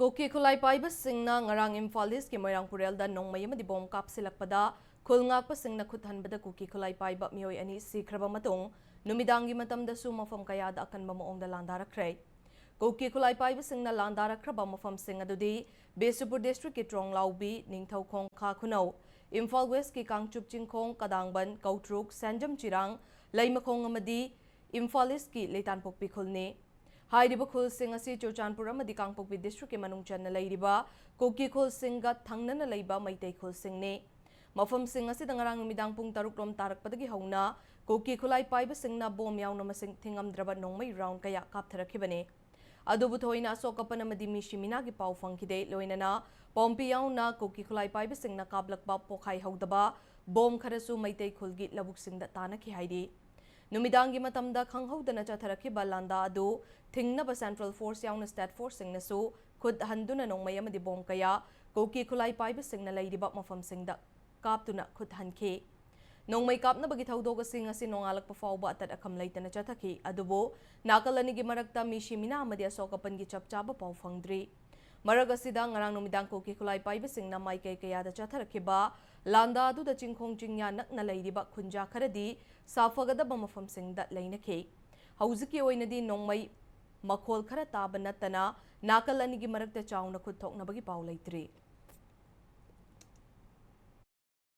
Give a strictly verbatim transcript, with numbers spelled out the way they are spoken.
ꯀꯨꯀꯤ ꯈꯨꯠꯂꯥꯏ ꯄꯥꯏꯕꯁꯤꯡꯅ ꯉꯔꯥꯡ ꯏꯝꯐꯥꯜ ꯏꯁꯀꯤ ꯃꯣꯏꯔꯥꯡ ꯄꯨꯔꯦꯜꯗ ꯅꯣꯡꯃꯩ ꯑꯃꯗꯤ ꯕꯣꯝ ꯀꯥꯞꯁꯤꯜꯂꯛꯄꯗ ꯈꯨꯜ ꯉꯥꯛꯄꯁꯤꯡꯅ ꯈꯨꯠ ꯍꯟꯕꯗ ꯀꯨꯀꯤ ꯈꯨꯠꯂꯥꯏ ꯄꯥꯏꯕ ꯃꯤꯑꯣꯏ ꯑꯅꯤ ꯁꯤꯈ꯭ꯔꯕ ꯃꯇꯨꯡ ꯅꯨꯃꯤꯗꯥꯡꯒꯤ ꯃꯇꯝꯗꯁꯨ ꯃꯐꯝ ꯀꯌꯥꯗ ꯑꯀꯟꯕ ꯃꯑꯣꯡꯗ ꯂꯥꯟꯗꯥꯔꯛꯈ꯭ꯔꯦ꯫ ꯀꯨꯀꯤ ꯈꯨꯠꯂꯥꯏ ꯄꯥꯏꯕꯁꯤꯡꯅ ꯂꯥꯟꯗꯥꯔꯛꯈ꯭ꯔꯕ ꯃꯐꯝꯁꯤꯡ ꯑꯗꯨꯗꯤ ꯕꯤꯁꯅꯨꯄꯨꯔ ꯗꯤꯁꯇ꯭ꯔꯤꯛꯀꯤ ꯇ꯭ꯔꯣꯡꯂꯥꯎꯕꯤ, ꯅꯤꯡꯊꯧꯈꯣꯡ, ꯈꯥ ꯈꯨꯅꯧ, ꯏꯝꯐꯥꯜ ꯋꯦꯁꯀꯤ ꯀꯥꯡꯆꯨꯞ ꯆꯤꯡꯈꯣꯡ, ꯀꯗꯥꯡꯕꯟ, ꯀꯧꯇ꯭ꯔꯨꯛ, ꯁꯦꯟꯖꯝ ꯆꯤꯔꯥꯡ, ꯂꯩꯃꯈꯣꯡ ꯑꯃꯗꯤ ꯏꯝꯐꯥꯜ ꯏꯁꯀꯤ ꯂꯩꯇꯥꯟꯄꯣꯛꯄꯤ ꯈꯨꯜꯅꯤ꯫ ꯍꯥꯏꯔꯤꯕ ꯈꯨꯜꯁꯤꯡ ꯑꯁꯤ ꯆꯨꯔꯆꯥꯟꯄꯨꯔ ꯑꯃꯗꯤ ꯀꯥꯡꯄꯣꯛꯄꯤ ꯗꯤꯁꯇ꯭ꯔꯤꯛꯀꯤ ꯃꯅꯨꯡ ꯆꯟꯅ ꯂꯩꯔꯤꯕ ꯀꯨꯀꯤ ꯈꯨꯜꯁꯤꯡꯒ ꯊꯪꯅꯅ ꯂꯩꯕ ꯃꯩꯇꯩ ꯈꯨꯜꯁꯤꯡꯅꯤ꯫ ꯃꯐꯝꯁꯤꯡ ꯑꯁꯤꯗ ꯉꯔꯥꯡ ꯅꯨꯃꯤꯗꯥꯡ ꯄꯨꯡ ꯇꯔꯨꯛ ꯂꯣꯝ ꯇꯥꯔꯛꯄꯗꯒꯤ ꯍꯧꯅ ꯀꯨꯀꯤ ꯈꯨꯠꯂꯥꯏ ꯄꯥꯏꯕꯁꯤꯡꯅ ꯕꯣꯝ ꯌꯥꯎꯅ ꯃꯁꯤꯡ ꯊꯤꯉꯝꯗ꯭ꯔꯕ ꯅꯣꯡꯃꯩ ꯔꯥꯎꯟ ꯀꯌꯥ ꯀꯥꯞꯊꯔꯛꯈꯤꯕꯅꯤ꯫ ꯑꯗꯨꯕꯨ ꯊꯣꯏꯅ ꯑꯁꯣꯛ ꯑꯄꯟ ꯑꯃꯗꯤ ꯃꯤ ꯁꯤꯃꯤꯅꯥꯒꯤ ꯄꯥꯎ ꯐꯪꯈꯤꯗꯦ꯫ ꯂꯣꯏꯅꯅ ꯄꯣꯝꯄꯤ ꯌꯥꯎꯅ ꯀꯨꯀꯤ ꯈꯨꯠꯂꯥꯏ ꯄꯥꯏꯕꯁꯤꯡꯅ ꯀꯥꯞꯂꯛꯄ ꯄꯣꯈꯥꯏ ꯍꯧꯗꯕ ꯕꯣꯝ ꯈꯔꯁꯨ ꯃꯩꯇꯩ ꯈꯨꯜꯒꯤ ꯂꯧꯕꯨꯛꯁꯤꯡꯗ ꯇꯥꯅꯈꯤ ꯍꯥꯏꯔꯤ꯫ ꯅꯨꯃꯤꯗꯥꯡꯒꯤ ꯃꯇꯝꯗ ꯈꯪꯍꯧꯗꯅ ꯆꯠꯊꯔꯛꯈꯤꯕ ꯂꯥꯟꯗꯥ ꯑꯗꯨ ꯊꯤꯡꯅꯕ ꯁꯦꯟꯇ꯭ꯔꯦꯜ ꯐꯣꯔꯁ ꯌꯥꯎꯅ ꯁ꯭ꯇꯦꯠ ꯐꯣꯔꯁꯁꯤꯡꯅꯁꯨ ꯈꯨꯠ ꯍꯟꯗꯨꯅ ꯅꯣꯡꯃꯩ ꯑꯃꯗꯤ ꯕꯣꯝ ꯀꯌꯥ ꯀꯨꯀꯤ ꯈꯨꯠꯂꯥꯏ ꯄꯥꯏꯕꯁꯤꯡꯅ ꯂꯩꯔꯤꯕ ꯃꯐꯝꯁꯤꯡꯗ ꯀꯥꯞꯇꯨꯅ ꯈꯨꯠ ꯍꯟꯈꯤ꯫ ꯅꯣꯡꯃꯩ ꯀꯥꯞꯅꯕꯒꯤ ꯊꯧꯗꯣꯛ ꯑꯁꯤ ꯉꯁꯤ ꯅꯣꯡꯉꯥꯜꯂꯛꯄ ꯐꯥꯎꯕ ꯑꯇꯠ ꯑꯈꯝ ꯂꯩꯇꯅ ꯆꯠꯊꯈꯤ꯫ ꯑꯗꯨꯕꯨ ꯅꯥꯀꯜ ꯑꯅꯤꯒꯤ ꯃꯔꯛꯇ ꯃꯤ ꯁꯤꯃꯤꯅꯥ ꯑꯃꯗꯤ ꯑꯁꯣꯛ ꯑꯄꯟꯒꯤ ꯆꯞ ꯆꯥꯕ ꯄꯥꯎ ꯐꯪꯗ꯭ꯔꯤ꯫ ꯃꯔꯛ ꯑꯁꯤꯗ ꯉꯔꯥꯡ ꯅꯨꯃꯤꯗꯥꯡ ꯀꯨꯀꯤ ꯈꯨꯠꯂꯥꯏ ꯄꯥꯏꯕꯁꯤꯡꯅ ꯃꯥꯏꯀꯩ ꯀꯌꯥꯗ ꯆꯠꯊꯔꯛꯈꯤꯕ ꯂꯥꯟꯗꯥ ꯑꯗꯨꯗ ꯆꯤꯡꯈꯣꯡ ꯆꯤꯡꯌꯥ ꯅꯛꯅ ꯂꯩꯔꯤꯕ ꯈꯨꯟꯖꯥ ꯈꯔꯗꯤ ꯁꯥꯐꯒꯗꯕ ꯃꯐꯝꯁꯤꯡꯗ ꯂꯩꯅꯈꯤ꯫ ꯍꯧꯖꯤꯛꯀꯤ ꯑꯣꯏꯅꯗꯤ ꯅꯣꯡꯃꯩ ꯃꯈꯣꯜ ꯈꯔ ꯇꯥꯕ ꯅꯠꯇꯅ ꯅꯥꯀꯜ ꯑꯅꯤꯒꯤ ꯃꯔꯛꯇ ꯆꯥꯎꯅ ꯈꯨꯠ ꯊꯣꯛꯅꯕꯒꯤ ꯄꯥꯎ ꯂꯩꯇ꯭ꯔꯤ꯫